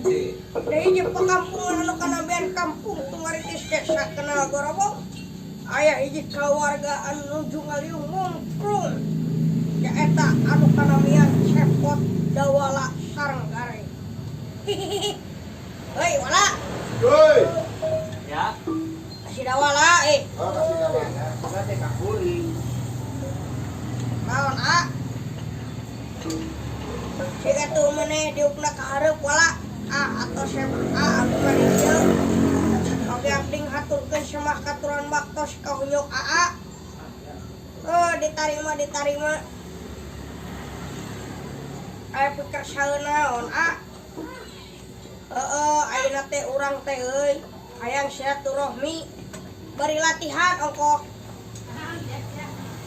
Di hiji pakampungan anu kanambian kampung Tungaritis desa Kenal Gorobong aya hiji kaluarga anu nuju ngaliung mungkrung nyaeta anu kanamian Cepot Dawala sareng Gareng. Hihihi. Heuy wala. Heuy. Ya. Kasih Dawala eh. Oh, kasih Dawala. Teh kakuring. Naon a? Siga tuh meneh diukna ka hareup wala. Ah atau sem a abdi mah di dieu. Oge abdi ngahaturkeun semah katuran baktos ka hunyuk aa. Oh, ditarima ditarima. Aya pikir saeun naon a? Heeh, ayeuna teh urang teh euy hayang silaturahmi bari latihan ongkoh.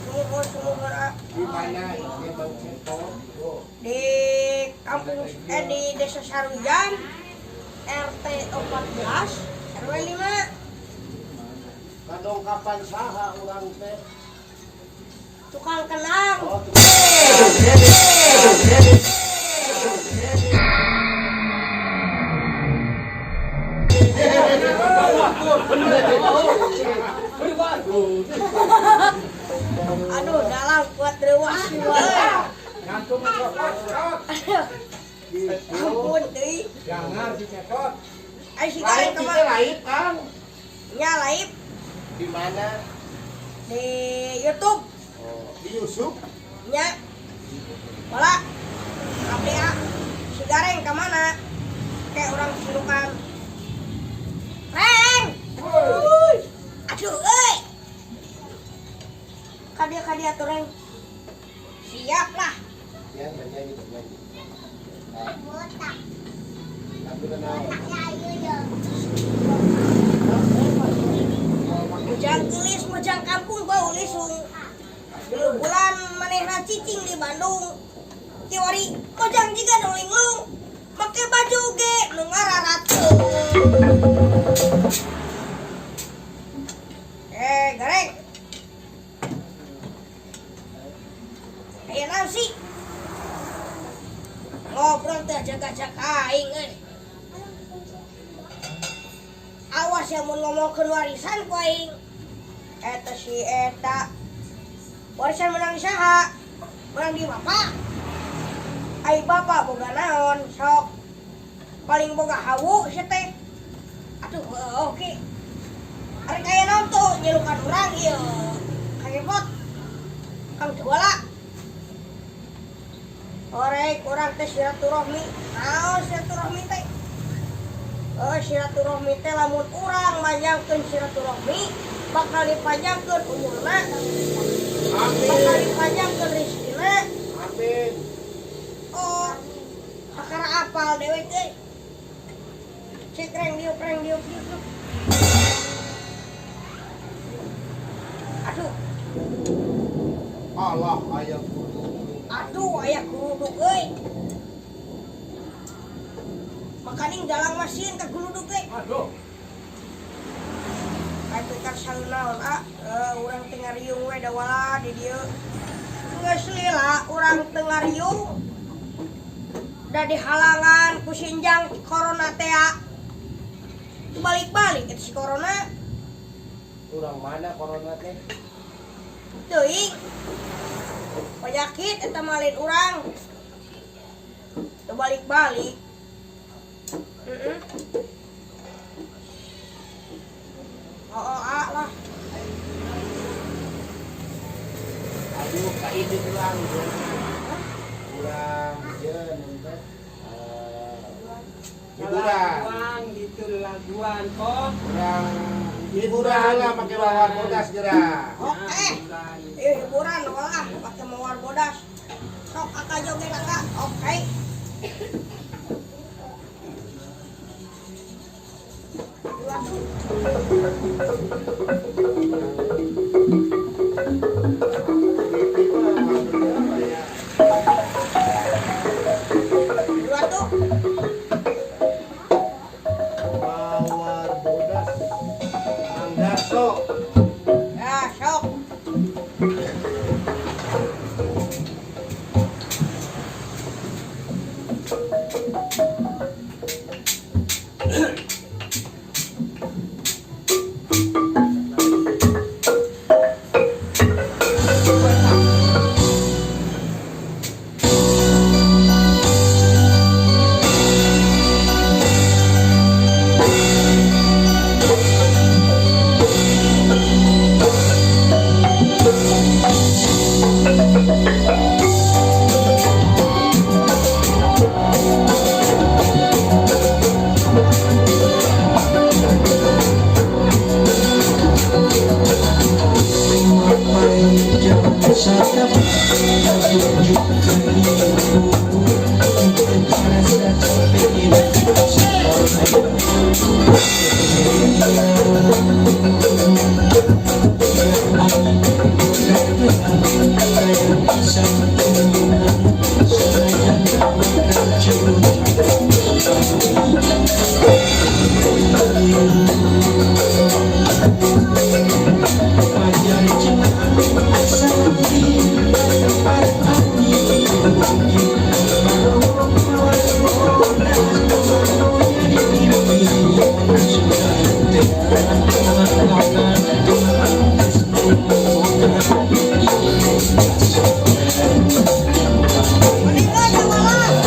Sumuhun sumuhun a. Di mana ini Bang Cepot? Di kampung di Desa Sarujan RT 14 RW 5. Kadongkapan saha urang teh? Tukang kenang. Oh, Aduh, dalam kuat rewas Ampun deui. Jangan si Cepot. Ai si Gareng Lain kita kemana? lain, Kang. Nya laib Di mana? di YouTube. Oh, di Yusuf. Nya. Wala. Abdi a. Si Gareng kemana? Kayak orang silukan. Reng. Aduh, euy. Kadia kadia tuh Reng. Siap lah. Ya, nyanyi nyanyi. Lagu naon? Mujang gelis, mujang kampung bau lisung. Dulu bulan manehna cicing di Bandung. Kiwari mojang jiga nu linglung. Make baju ge nu ngararateung. Eh, Gareng. Aya naon sih? Ngobrol teh jaga-jaga aing euy. Awas ya mun ngomongkeun warisan ku aing. Eta si eta. Warisan menang di saha? Menang di bapak. Ai bapak boga naon sok. Paling boga hawu sia teh. Aduh, oke. Arek aya naon tuh nyelukan urang ieu. Kang Cepot. Kang Dawala. Orek urang teh silaturahmi. Naon silaturahmi teh? Oh, silaturahmi teh lamun urang manjangkeun silaturahmi bakal dipanjangkeun umurna, bakal Amin. dipanjangkeun rezekina. Amin. Oh, kakara apal dewek euy. Cik reng diuk reng diuk diuk. Diuk. Aduh, Allah aya kudu. Aduh aya guruduk euy. Makaning dalang masin ka guruduk euy. Aduh. Aya tukar saeunaon ah, urang teu ngariung we dawala di dieu. Geus lila urang teu ngariung. Da dihalangan ku sinjang corona teh. Balik-balik eta si corona. Urang mana corona teh? Teuing. Penyakit eta mah lain urang. Teu balik-balik. Heeh. Oh, oh, ah lah. Aduh, ka itu urang. Urang ieu teh. Hiburan. Laguan gitu laguan kok. Urang hiburan lah pakai mawar bodas geura. Oke. Hiburan lah pakai mawar bodas. Sok akak joget akak. Oke. Aduh. Dua tuh. Mawar bodas. Mang Darto. Ya, sok. Meninggal malam.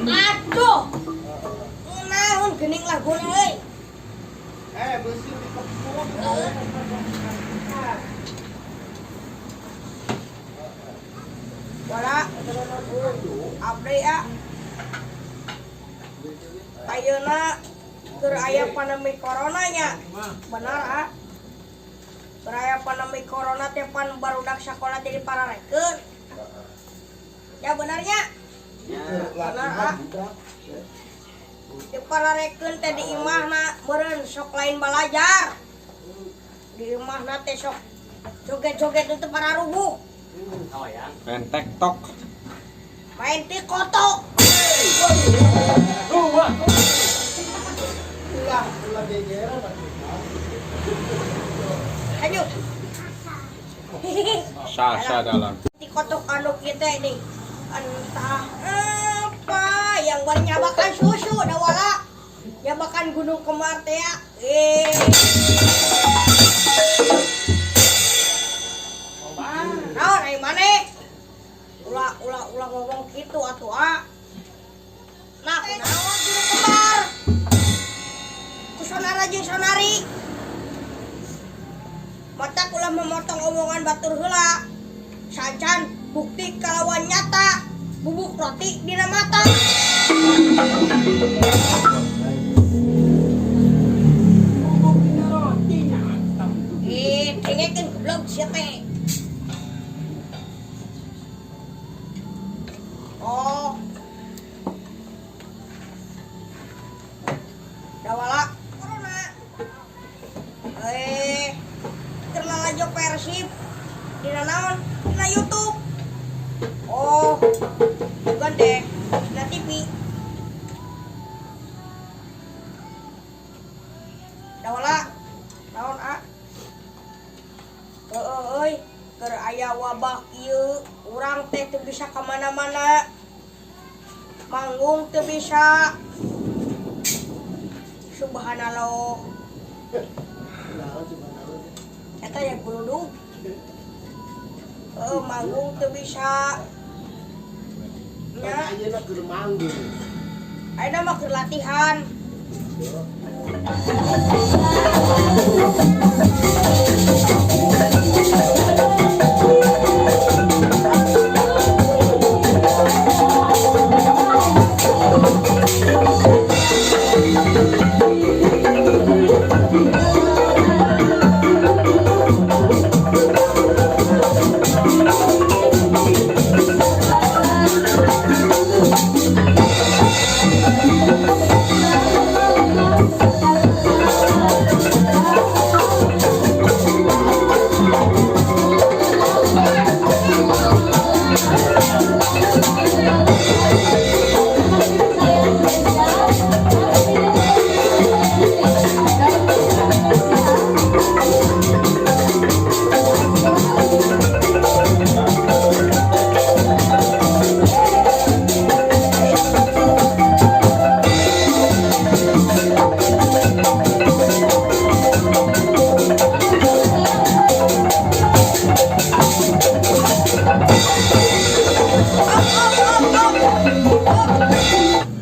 Aduh. Naon geuning laguna euy. Eh, bersih di kebun. Wala. Abdi ya. Ayeuna keur aya pandemi corona nya. Benar ah. Keur aya pandemi corona teh pan barudak sakola teh dipararekeun. Ya benarnya. Benar ah. Dipararekeun teh di imahna meureun sok lain balajar. Di imahna teh sok joget-joget itu pararubuh. Oh ya. Main TikTok. Main tikoto. Dua. Ulah, ulah gegeran atuh. Lanjut. Sasa dalam. Tikotok anu kita ini. Entah apa yang bernyabakan susu dawala. Nyabakan gunung kembar teh ya. Naon ai maneh? Ulah ulah ulah ngomong kitu atuh ah. Nah, kunaon gunung kembar? Ku sonara jeung sonari. Mata ulah memotong omongan batur heula. Sancan bukti kalawan nyata bubuk roti dina mata. Bubuk dina roti nyata. Dengekeun goblok sia teh. Oh. Dawala corona. Keur lalajo Persib dina naon? Dina YouTube. Oh, bukan deh, dina TV. Dawala naon a? Heueuh euy, keur aya wabah ieu urang teh teu bisa ka mana-mana. Manggung teu bisa. Subhanallah. Eta ya guludug. Heueuh manggung teu bisa. Nya, Ayeuna keur manggung. ayeuna mah keur latihan. Op op op op. Op.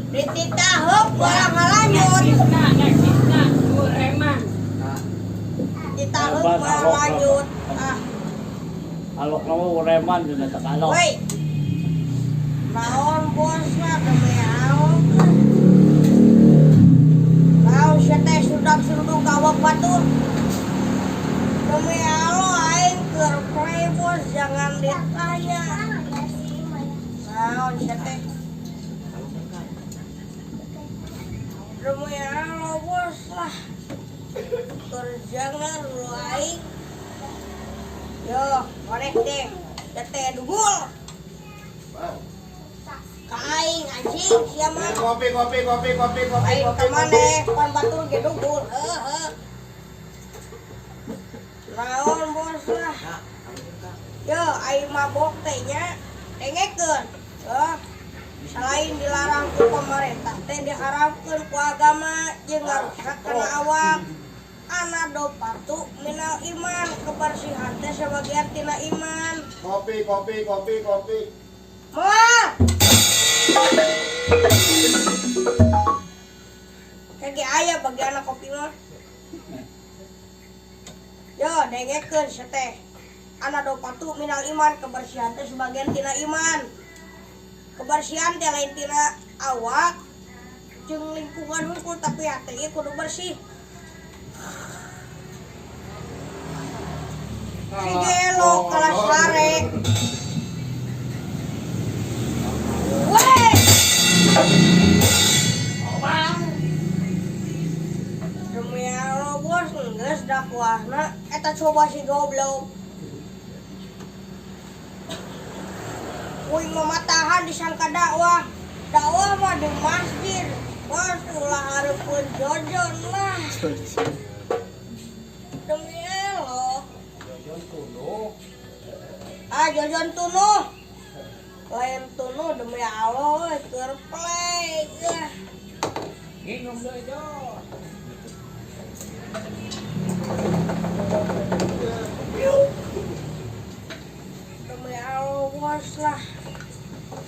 Dititah heup moal ngalanjut. Fitnah, preman. Dititah heup moal lanjut. Ah, Alok na mo, reman, yun na Tagalog. woi. Naon bosna demi naon? Naon sia teh sudak-suduk ka awak batur. Demi Allah aing keur play bos jangan ditanya. Naon sia teh? Demi Allah bos lah. Keur jangan lu aing. Yo, maneh teh? Sia teh dugul. Ka aing anjing sia mah. Kopi, kopi, kopi, kopi, kopi, Aing kopi, ka kopi. maneh pan batur ge dugul. Heuh. Naon bos lah. Yo, aing mabok teh nya dengekeun. Heuh. Selain dilarang ku pemerintah teh diharamkeun ku agama jeung ngarusak kana awak. Anadopatu minal iman, kebersihan teh sebagian tina iman. Kopi, kopi, kopi, kopi. Moal. Kayak aya bagi anak kopi mah. Yo, dengekeun sia teh. Anadopatu minal iman, kebersihan teh sebagian tina iman. Kebersihan teh lain tina awak jeung lingkungan hungkul tapi hati ge kudu bersih. Si gelo kelas sare. Weh! Demi Allah bos, geus dakwahna eta coba si goblok. Uing mamatahan disangka dakwah. Dakwah mah di masjid. Bos ulah hareupeun jojon lah. Demi Allah. Jojon kuno. Ah jojon tunuh. Lain tunuh demi Allah euy keur play. Nginum deui Jon. Demi Allah bos lah.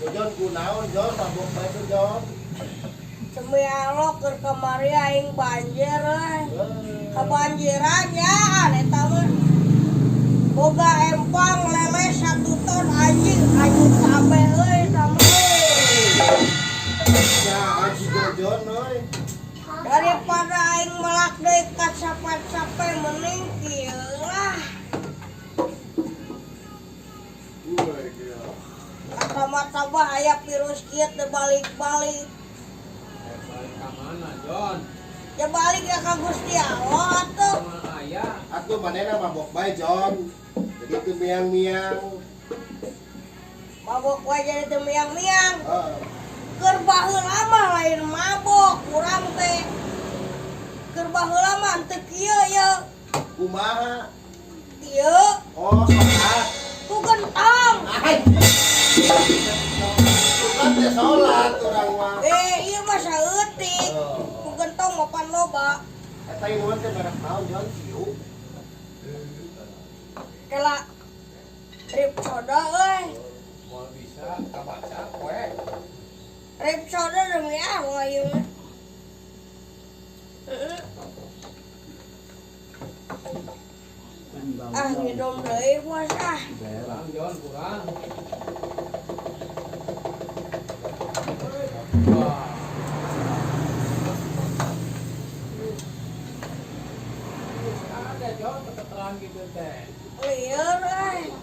Jojon kunaon Jon mabok bae tuh Jon. Demi Allah keur kamari aing banjir euy. Kebanjiran ya eta mah. Boga empang lele 1 ton anjing anjing kabeh euy sama. Ya anjing Jojon euy. Daripada aing melak deui ka sapat-sape mending kieu lah. Kata-mata bah aya virus kieu teu balik-balik. Balik ka mana Jon? Ya balik ya ka Gusti Allah atuh. Aya. Atuh manehna mabok bae Jon. Jadi teu miang-miang. Mabok wae jadi teu miang-miang. Heeh. Keur baheula mah lain mabok urang teh. Keur baheula mah teu kieu ye. Kumaha? Kieu. Oh, salat. Ku gentong. Salat teh salat urang mah. Ieu mah saeutik. Ku gentong mah pan loba. Eta ieu teh merek naon Jon? Ciu. Kela rip soda euy. Moal bisa kabaca we. Rip soda demi Allah ieu mah. Ah ngidom deui bos ah. Kurang Jon, kurang. Wah. Ada Jon keteteran gitu teh. Lieur euy.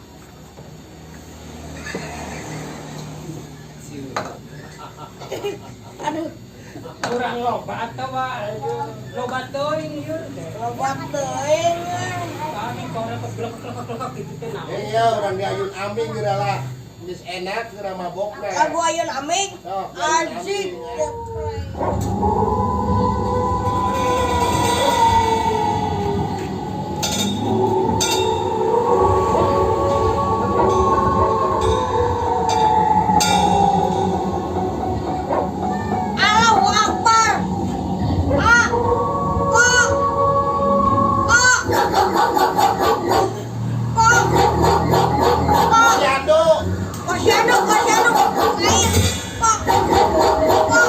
Aduh. Kurang loba atawa loba teuing ieu teh. Loba teuing euy. Kami korek keblek-keblek gitu teh naon. Iya, urang di ayun aming geura lah. Geus enak geura mabokna. Lagu ayun aming. Anjing. Allahu Akbar. A ko ko ko ko Posyandu. Posyandu, posyandu. Air. Ko ko ko ko ko ko.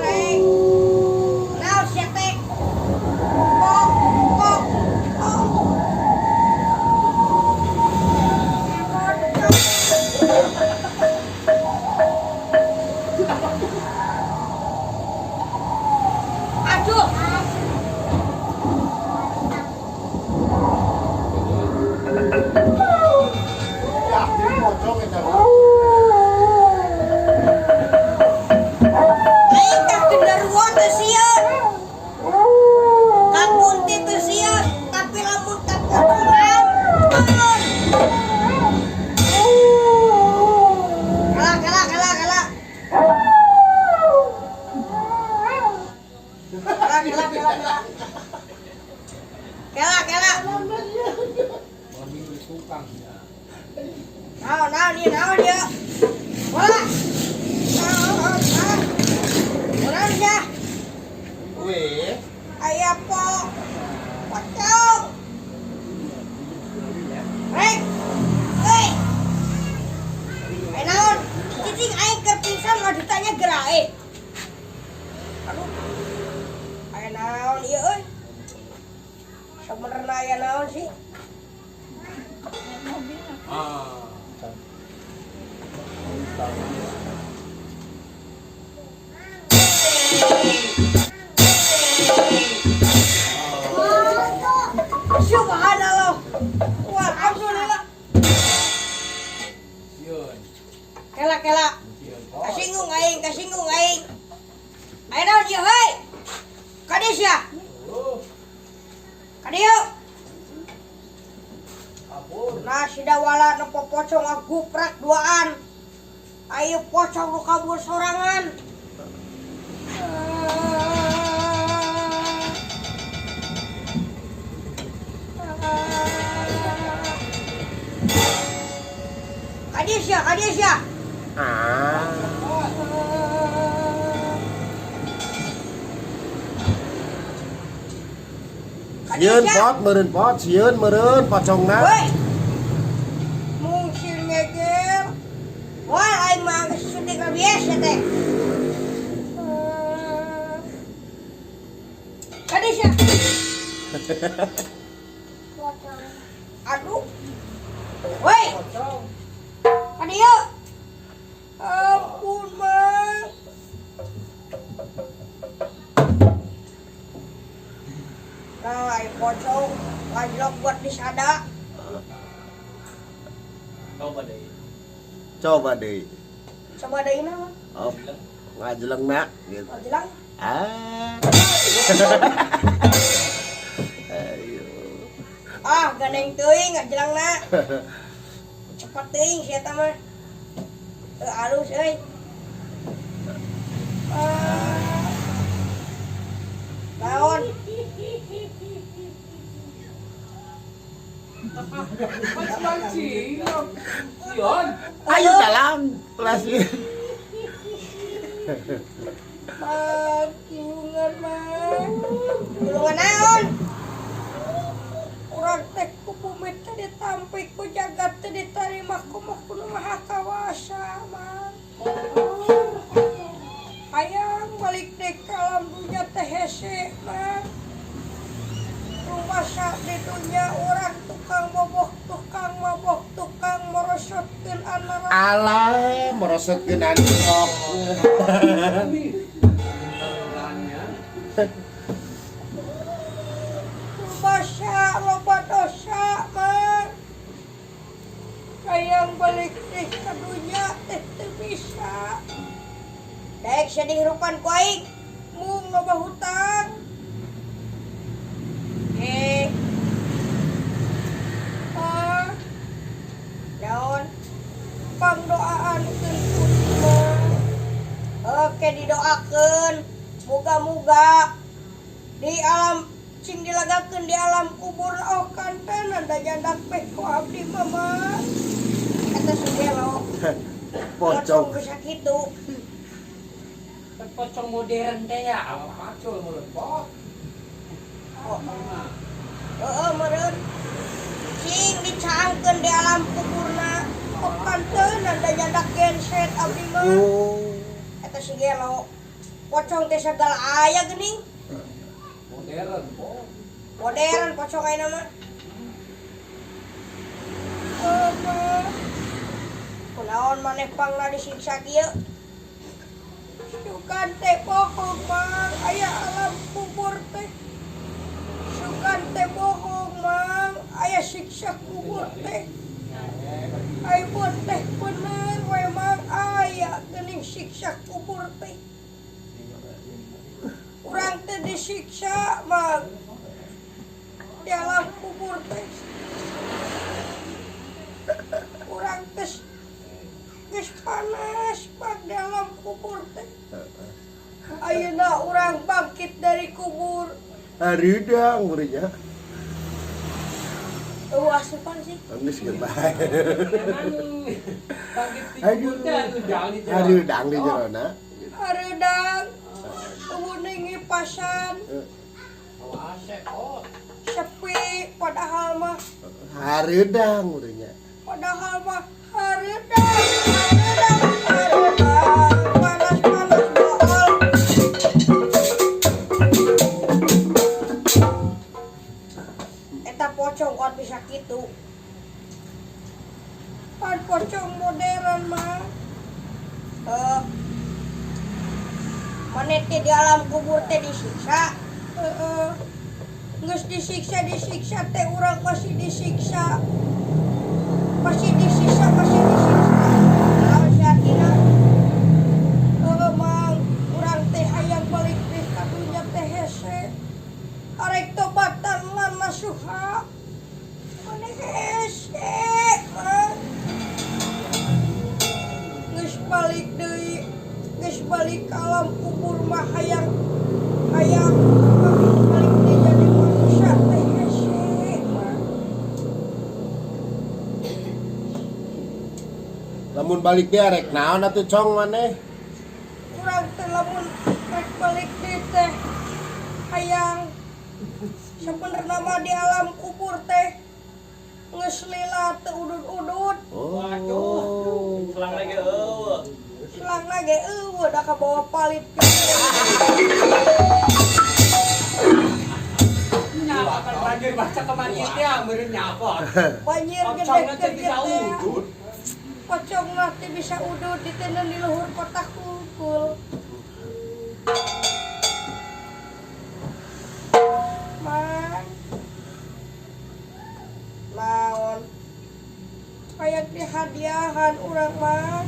Reng. Naon sia teh? Ko ko ko. Aduh. Ya, jadi pocong eta mah. Aing ka genderuwo teu sieun. Ka kunti teu sieun, tapi lamun ka pocong ampun. Kala kala kala kala. Kala kala kala kala. Kala kala. Mami tukang ya. Naon naon ieu naon ieu. Bola. Naon naon. Bola sia. Weh, Aya po. Pocong. Rek. Hei. Ai naon? Cicing aing keur pingsan mah ditanya geura eh. Aduh. Aya naon ieu euy? Sebenarnya aya naon sih? Ah. Subhanallah. Walhamdulillah. Sieun. Kela kela. Sieun. Kasinggung aing, kasinggung aing. Ayo naon ieu heuy? Kades ya? Oh. Kadieu. Kabur. Nah, si Dawala nu pocong ngaguprak duaan. Ayo pocong nu kabur sorangan. Kadieu sia, kadieu sia. Ah. Kadieu Sieun sia. pot meureun pot, sieun meureun pocongna. Woi. Mungkin ngeger. Wah, aing mah geus suntik rabies ya teh. Kadieu sia. Aduh. Woi, Pocong. kadieu. Ampun, Mang. Nah, ai pocong ngajlok buat disada. Coba deh. Coba deui. Coba deui naon? Oh, ngajelengna gitu. Ngajelang. Ah. Ayo. Ah, gandeng teuing ngajelangna. Cepet teuing si eta mah. Teu alus euy. Ah. Naon? Mancing. Yun. Ayo dalam kelas ini. Mang, tulungan, Mang. Tulungan naon? Urang teh ku bumi teh ditampik ku jagat teh ditarima ku mah ku nu maha kawasa, Mang. Hayang balik deui ka alam dunya teh hese, Mang. Rumasa di dunya urang tukang bobok, tukang mabok, tukang merosotkeun anak. Alah, merosotkeun anjlok. Terangnya. Rumasa loba dosa, Mang. Hayang balik deui ka dunya teh teu bisa. Daek sia dihirupan ku aing, mung loba hutang. Eh. Ah. Naon? Pangdoaankeun ku Oke didoakeun. Muga-muga di alam cing dilagakeun di alam kubur oh kantenan da nyandak peh ku abdi mah mah. Eta si gelo. Pocong. Bisa kitu. Pocong modern teh ya. Pacul mulut pot. Oh. Heeh meureun. Cing dicaangkeun di alam kuburna. Oh kantenan da nyandak genset abdi mah. Oh. Eta si gelo. Pocong teh sagala aya geuning. Modern pot. Modern pocong ayeuna mah. Mah. Kunaon maneh pangna disiksa kieu? Sugan teh bohong, Mang. Aya alam kubur teh. Sugan teh bohong, Mang. Aya siksa kubur teh. Ai pun teh bener we, Mang. Aya geuning siksa kubur teh. Urang teh disiksa, Mang. Di alam kubur teh. Urang teh geus panas, Mang, di alam kubur teh. Ayeuna urang bangkit dari kubur. Hareudang meureunnya. Eueuh asupan sih. Geus geus bae. Emang bangkit di kubur teh anu jang di jero. Hareudang di jerona. Hareudang. Eueuh ngipasan. Oh, asep pot. Sepi padahal mah. Hareudang meureunnya. Padahal mah hareudang, hareudang, hareudang. Panas-panas bohol. Eta pocong kuat bisa kitu. Pan pocong modern mah. Eh, maneh teh di alam kubur teh disiksa. Heeh. Geus disiksa disiksa teh urang masih disiksa. Masih disiksa, masih disiksa. Naon si artina? Heuh Mang, urang teh hayang balik deui ka dunya teh hese. Arek tobatan lan nasib balik dia rek naon atuh cong maneh? Urang teh lamun rek balik deui teh hayang sabenerna mah di alam kubur teh geus lila teu udud-udud. Oh. Selang lagi eueuh. Selang lagi eueuh da kabawa palit. Nyapa kan banjir baca kemari teh meureun nyapa. Banjir gede Pocongna teh bisa teh. udud. Pocongna teh bisa udud diteundeun di luhur kotak kukul. Mang. Naon? Kayak dihadiahan urang mah.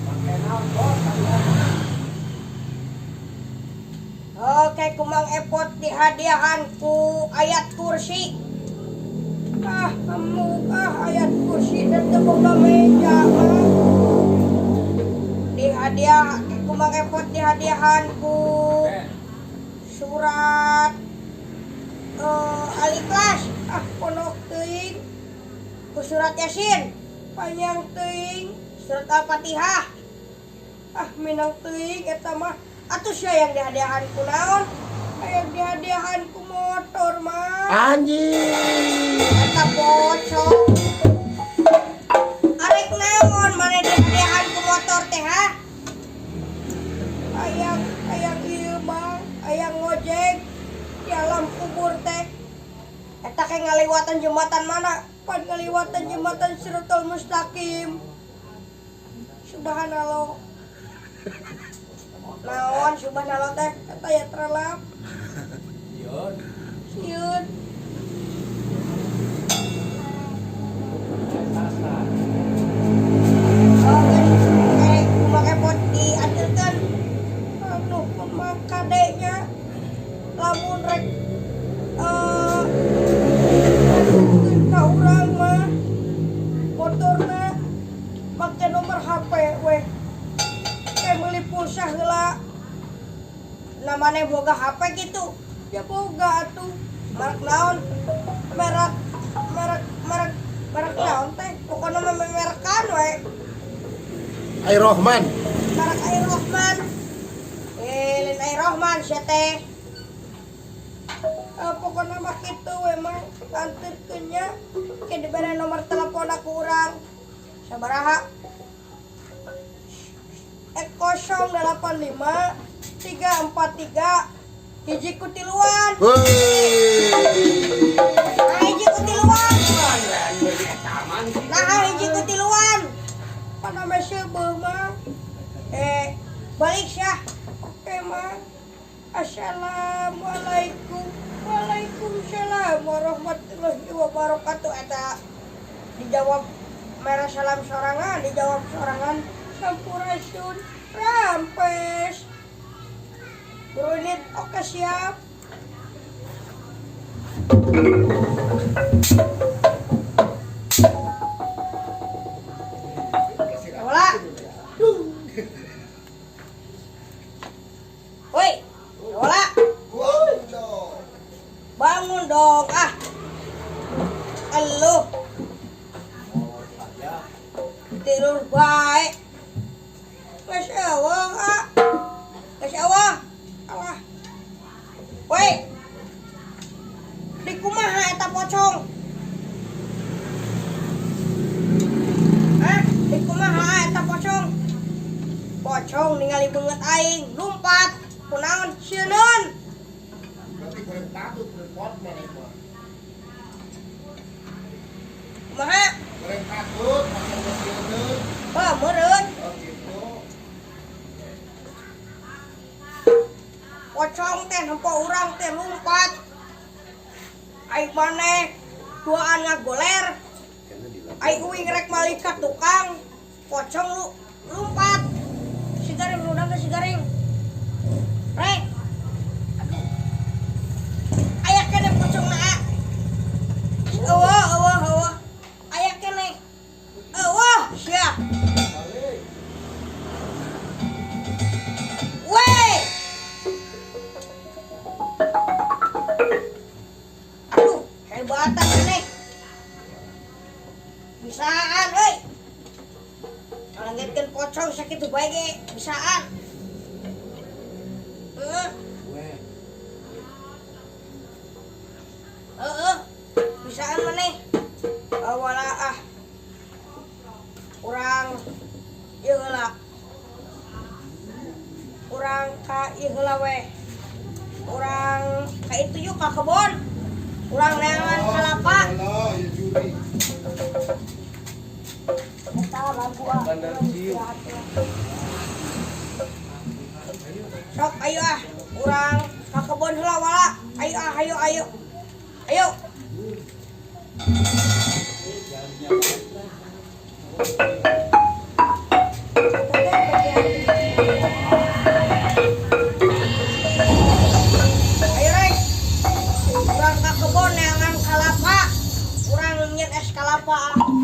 Oke, kumang epot dihadiahan ku ayat kursi. Ah, emuk ah ayat kursi dan teu boga meja mah. Dihadiah kumang epot dihadiahan ku surat Al-Ikhlas. Ah, pondok teuing. Ku surat Yasin. Panjang teuing. Surat Al-Fatihah. Ah, minang teuing eta mah. Atuh sia yang dihadiahan ku naon? Hayang dihadiahan ku motor mah. Anjing. Eta pocong. Arek naon maneh dihadiahan ku motor teh ha? Hayang hayang ieu mah, hayang ngojek di alam kubur teh. Eta ke ngaliwatan jembatan mana? Pan ngaliwatan jembatan Siratal Mustaqim. Subhanallah. Naon subhanallah teh eta ya terlap. Sieun. Sieun. Oh, geus kumaha pot diantirkeun. Aduh, kumaha kadenya lamun rek ka urang mah motorna make nomor HP weh. Kayak meuli pulsa heula. Namanya boga HP gitu. Ya boga atuh. Merek naon? Merek merek merek merek naon teh? Pokona mah merekan we. Ai Rohman. Merek Air Rohman. Lain Air Rohman sia teh. Pokona mah kitu we mah anterkeun nya. Ke dibere nomor telepon aku urang. Sabaraha? 085 343 1 ku 3. Woi. Nah, 1 ku 3. Nah, 1 ku 3. Pana mah seubeuh mah. Balik syah. Oke mah. Assalamualaikum. Waalaikumsalam warahmatullahi wabarakatuh. Eta dijawab merah salam sorangan, dijawab sorangan sampurasun rampes. Brunit oke siap. Wala. Woi, wala. Bangun dong ah. Elu. Tidur baik. Geus eueuh ah. Geus eueuh. Alah. Woi. Di kumaha eta pocong? Hah? Di kumaha eta pocong? Pocong ningali beungeut aing, lumpat. Kunaon sieun? Berarti goreng patut repot maneh mah. Kumaha? Goreng patut pakai sieun. Bah, meureun. Oh gitu. Pocong teh nempo urang teh lumpat. Aing maneh duaan ngagoler. Aing uing rek malik ka tukang. Pocong lu lumpat. Si garing rudang teh si garing. Rek. Aduh. Aya keneh pocongna. Eueuh eueuh eueuh. Aya keneh. Eueuh sia. Weh. Aduh, hebatan maneh. Bisaan euy. Ngalengitkeun pocong sakitu bae ge bisaan. Heeh. Heeh. Bisaan maneh. Wala ah. Urang ieu heula. Urang ka ieu heula we. Urang ka itu yuk ka kebon. Urang neangan kalapa. Allah, ya juri. Eta lampu ah. Bandar Ciu. Sok ayo ah, urang ka kebon heula wala. Ayo ah, ayo ayo. Ayo. Ayo Rey. Urang ka kebon neangan kalapa. Urang nyeun es kalapa ah.